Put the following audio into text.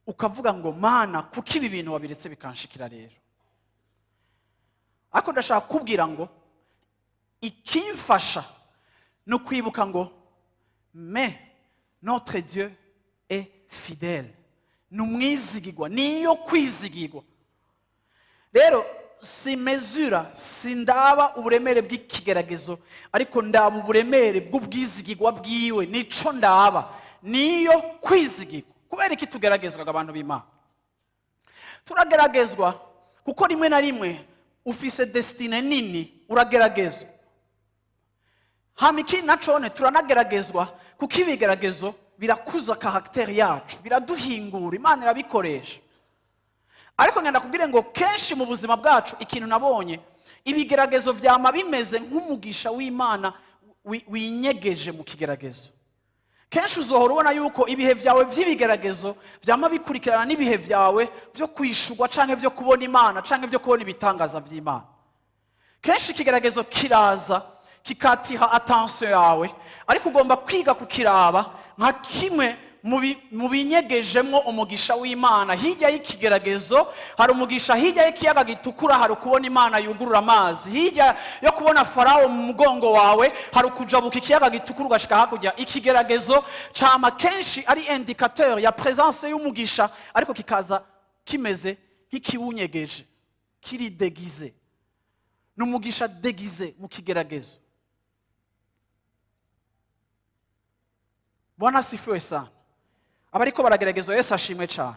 Ukavuga ngo: "Mana, kuko ibi bintu wabiretse bikanshikira rero?" Ariko ndashaka kukubwira ngo ikimfasha ni ukwibuka ngo: "Mais notre Dieu est fidèle." Ni umwizigirwa, niyo kwizigirwa. Rero simezura, sindaba uburemere bw'ikigeragezo, ariko ndaba uburemere bw'ubwizigirwa bwiwe. Nico ndaba, niyo kwizigirwa. Kubera iki tugeragezwaga, abantu b'Imana? Turageragezwa kuko rimwe na rimwe ufise destinée nini, urageragezwa. Hama ikindi nacone, turanageragezwa kuko ibigeragezo birakuza caractère yacu, biraduhingura, Imana irabikoresha. Ariko ngenda kubwire ngo kenshi mu buzima bwacu, ikintu nabonye, ibigeragezo vyama bimeze nk'umugisha w'Imana winyegeje mu kigeragezo. Kenshi uzohora ubona yuko ibihe vyawe vy'ibigeragezo vyama bikurikirana n'ibihe vyawe vyo kwishurwa, canke vyo kubona Imana, canke vyo kubona ibitangaza vy'Imana. Kenshi ikigeragezo kiraza kikatira attention yawe, ariko ugomba kwiga kukiraba nka kimwe mu binyegejemwo umugisha w'Imana. Hirya y'ikigeragezo hari umugisha. Hirya y'ikiyaga gitukura hari ukubona Imana yugurura amazi. Hirya yo kubona Farawo mu mugongo wawe hari ukujabuka ikiyaga gitukura ugashika hakurya. Ikigeragezo cama kenshi ari indicateur ya présence y'umugisha, ariko kikaza kimeze nk'ikiwunyegeje, kiri déguisé. Ni umugisha déguisé mu kigeragezo. Bwana asifiwe sana. Abariko barageragezwa, Yesu ashimwe cyane.